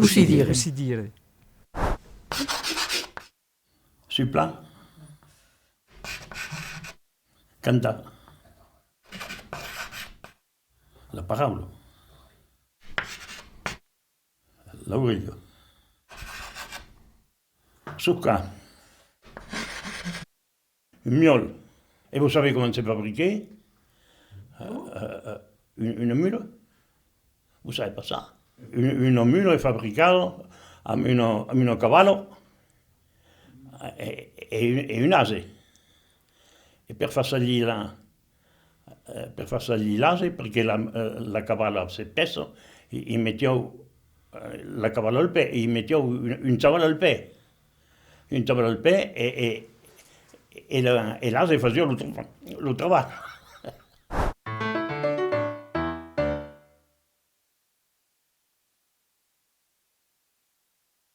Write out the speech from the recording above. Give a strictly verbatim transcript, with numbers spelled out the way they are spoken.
Cossí dire? Cossí dire? Suplar. Cantar. La paraula. L'aurelha. Socar. Un miòl. E vos sabètz comment se fabrica, euh, euh, euh, une, une mule? Vos sabètz pas ça? Une, une mule est fabricada amb una, amb una cavala e, e, un, e un ase. E per far salir la, eh, per far salir l'ase, perque la, eh, la cavala se pesa, i, i metián, eh, la cavala al pè, i metián un, un chaval al pè. Un chaval al pè e, e, e la, e l'ase fasiá lo tra-, lo trabalh.